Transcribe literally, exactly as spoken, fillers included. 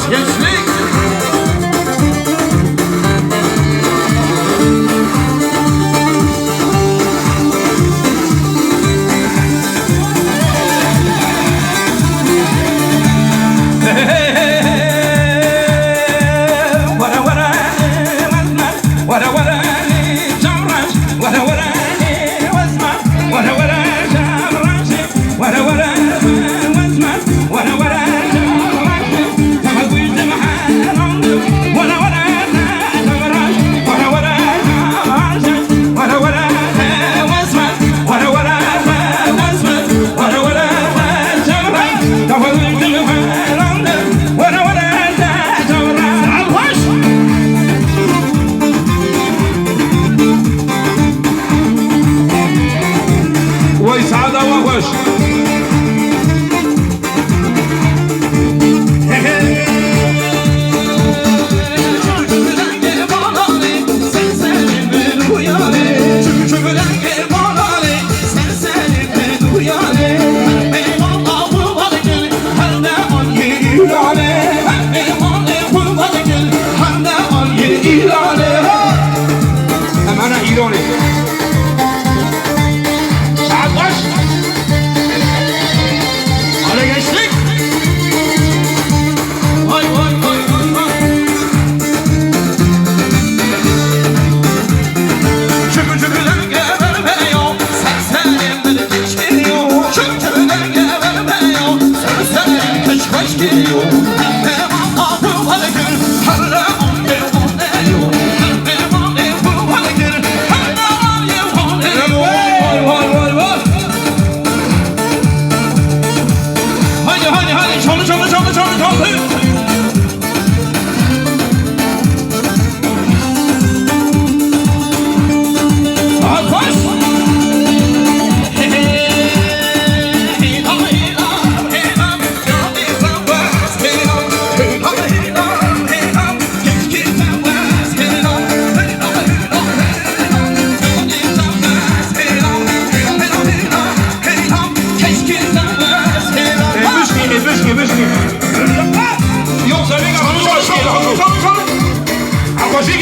Gençlik. Were were, were were, Çamraş, were were, Wezman, were were, Çamraş. Wey saeta we xweş. Em ana Îranê. Saet baş. Hale gençlik. Vay, vay, vay, vay, vay. Çukur çukur lenge verme yok. Sen senin bir geçkin yok. Çukur çukur lenge verme yok. Sen senin kış kış geliyor. Hem de bana bu halkın. Hala on bir on ne yok. Hem de bana bu halkın. Hala on bir on ne yok. Vay, vay, vay, vay, vay. Haydi, haydi, haydi. Çalı, çalı, çalı, çalı, çalı. Saat baş. Bişkî, bişkî, bişkî. Yok, sen ne yapıyorsun? Çalı, çalı, çalı, çalı, çalı. Akoşî